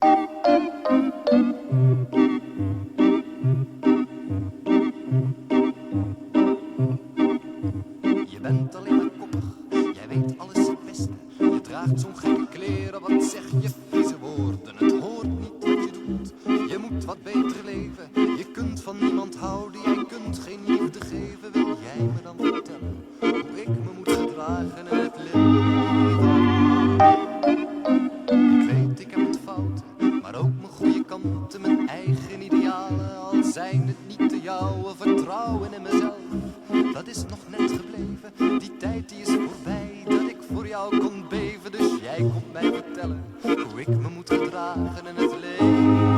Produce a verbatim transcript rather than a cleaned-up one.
Je bent alleen maar koppig, jij weet alles het beste. Je draagt zo'n gekke kleren, wat zeg je vieze woorden. Het hoort niet wat je doet, je moet wat beter leven. Je kunt van niemand houden, jij kunt geen liefde geven. Wil jij me dan vertellen hoe ik me moet gedragen in het leven? Ik weet, ik heb het fouten, maar ook mijn goede kanten, mijn eigen idealen. Al zijn het niet de jouwe, vertrouwen in mezelf, dat is nog net gebleven. Die tijd die is voorbij, dat ik voor jou kon beven. Dus jij komt mij vertellen hoe ik me moet gedragen in het leven.